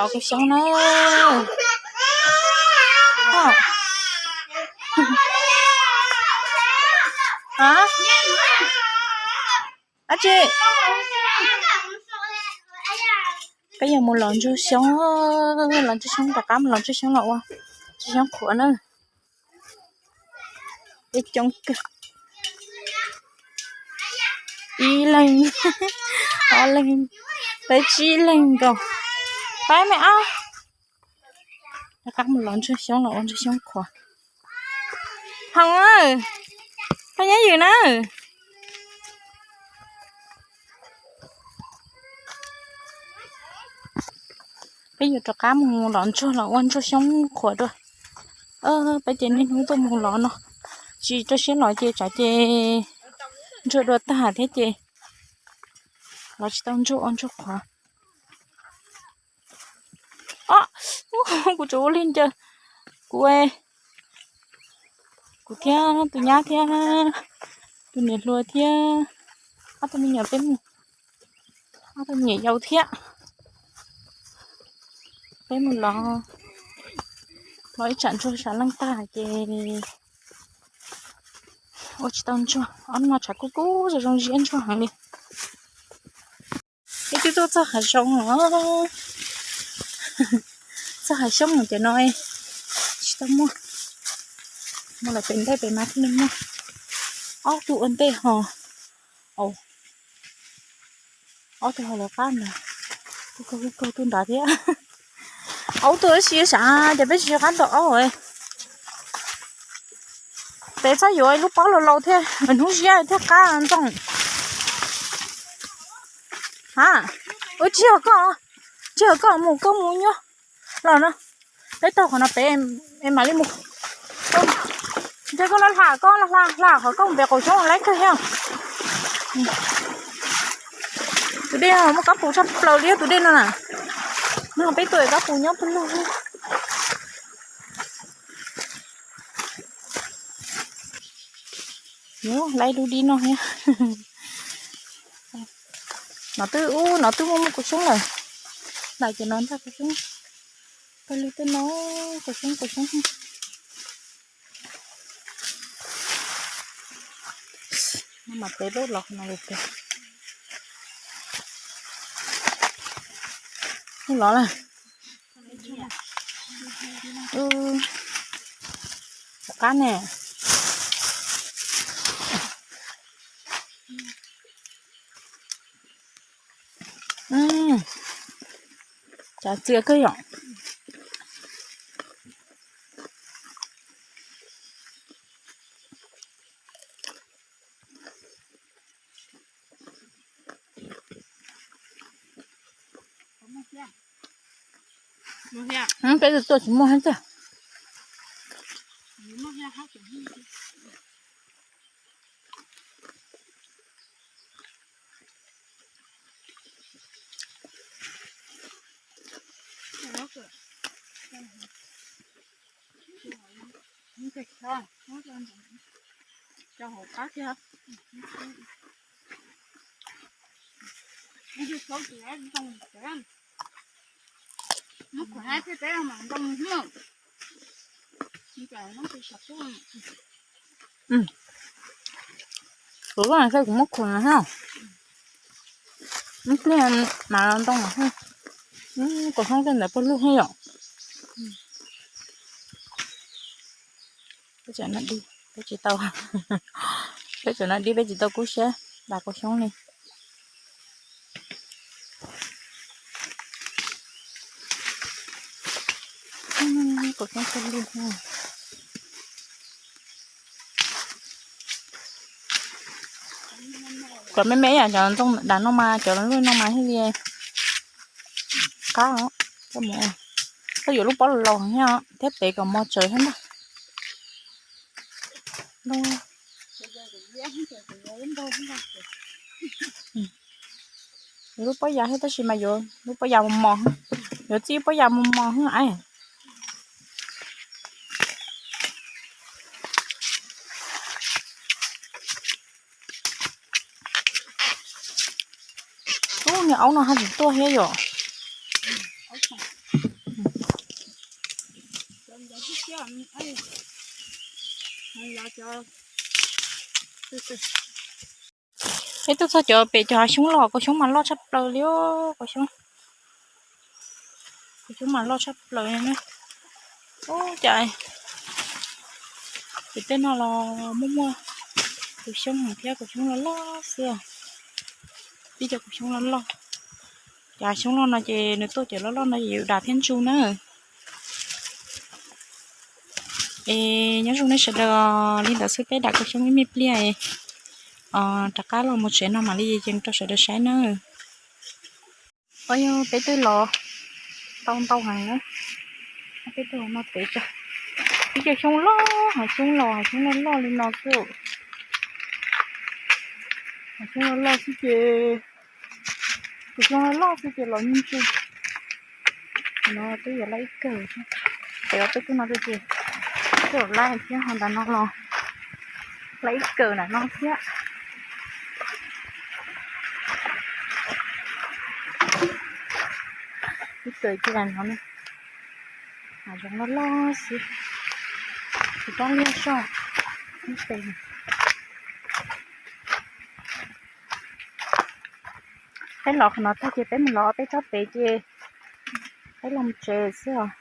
Los kuv xyoob na. Ab tsi, peb yuav mus los ntsuag xyoob, los ntsuag xyoob, rov qab mus los ntsuag xyoob los ua ntsuag xyoob qhuav na. Peb coob kawg. Ib leeg, ob leeg, peb tsib leeg nkaus. Peb me ab, rov qab mus los ntsuag xyoob los ua ntsuag xyoob qhuav. Hoo, koj nyob ywm na. Peb yuav rov qab mus los ntsuag los ua ntsuag xyoob qhuav dua. Peb ces niaj hnub tuaj mus los no, tsis rau siab los ces tsam ces ntsuag dua tag thiab ces los tsis tau ntsuag ua ntsuag qhuav. Ob, kuv tsuas ua li ncaws, kuv, kuv thiab tus nyab thiab tus niam hluas thiab ob tug me nyuam peb mus, ob tug me nyuam yaus thiab. Peb mus los, los ib tsam ntsuag sam leej tag ces ua tsis tau ntsuag. Ob hnub no tshav kub kub zoo zoo ziab ntsuag heev li. Peb twb tuaj txog hav zoov los, txog hav xyoob ces no tsis tau muaj. Muaj lawm pem ntej pem mas thiaj li muaj. Ob tug ua ntej ho, ob tug ho lawv qab ntawd, kuj kaug kuj kaug tuaj nrad thiab. Ob tug ib si sav ces peb tsis qab ntaus aub. Peb txhob yuav lub pob laus laus thiab, hnub ziab thiaj qab ntoo. Ha, ua tsis yog koj, tsis yog koj mus koj mus nyob los no, peb taug qhov no pem es mam li mus. Ntshe koj los hla, koj los hla hla qhov koj mus pem qaum xyoob laib kawg thiab. Tus dej no muaj kab pus tshaj plaws li tus dej no na. No peb tuaj kab pus nyob pawg lug. Laib dub dib no thiab. No twb ub, no twb muaj muaj kaus xyoob lawm. Ntais ces no ntag kaus xyoob. Pawg lug tej no, kaus xyoob kaus xyoob. No mas peb lub los no peb, lub los lawm. Qab ne. Tsav txias kawg yom. Peb tus tuaj tsis muaj thiab tiag. Kuv vaj kuv muab khuam no thiab. Ib pliag mas los ntoo lawm thiab. Kaus xyoob tej ntawd puag lug thiab yom. Peb tseem no dib, peb tsis tau, peb tseem no dib, peb tsis tau kub siab ntas kaus xyoob li. Kaus xyoob puag lug thiab. Kom me me yom, cov ntoo dav no mas, cov luaj no mas thiaj li qab os. Koj yuav lub pob laus thiab thiab pem kom mos tsawv thiab ntag. Yuav lub pob ya thiab tab sis mas yuav lub pob ya mos mos, yuav txij pob ya mos mos thiab. Ub, niag aub no haj tseem tuaj thiab yom. Peb tuaj txog cov pem cov hav xyoob los, kaus xyoob mas loj tshaj plaws li os, kaus xyoob, kaus xyoob mas loj tshaj plaws li na. Ub, cas pem tej no los muaj muaj kaus xyoob thiab, kaus xyoob loj loj xwb. Tib cov kaus xyoob loj loj. Cov hav xyoob loj no ces nws tuaj cov loj loj no ces yus dam thiab ntsu na. Es nyob zoo nej sawv daws, li ntawd xwb peb dam kaus xyoob ib me pliag, rov qab los mus tsev no mam li yees rau sawv daws saib nawb. Os, yog peb twb los tau ntau heev na, peb twb los no pem tso. Ib cov xyoob loj, hav xyoob los, hav xyoob loj loj li no xwb. Hav xyoob loj loj xwb ces, kaus xyoob loj loj xwb ces los ntsu. No twb yuav laj ib kawm, pem os, twb no ces twb yuav laj thiab, ho ntawm no los laj ib kawm ntawm no thiab. Ib kawm cia no, hav zoov loj loj xwb, tsis tsob liaj soj ib pes. Peb los qhov no tag ces peb mus los peb tsob pem ces peb los tsev xwb os.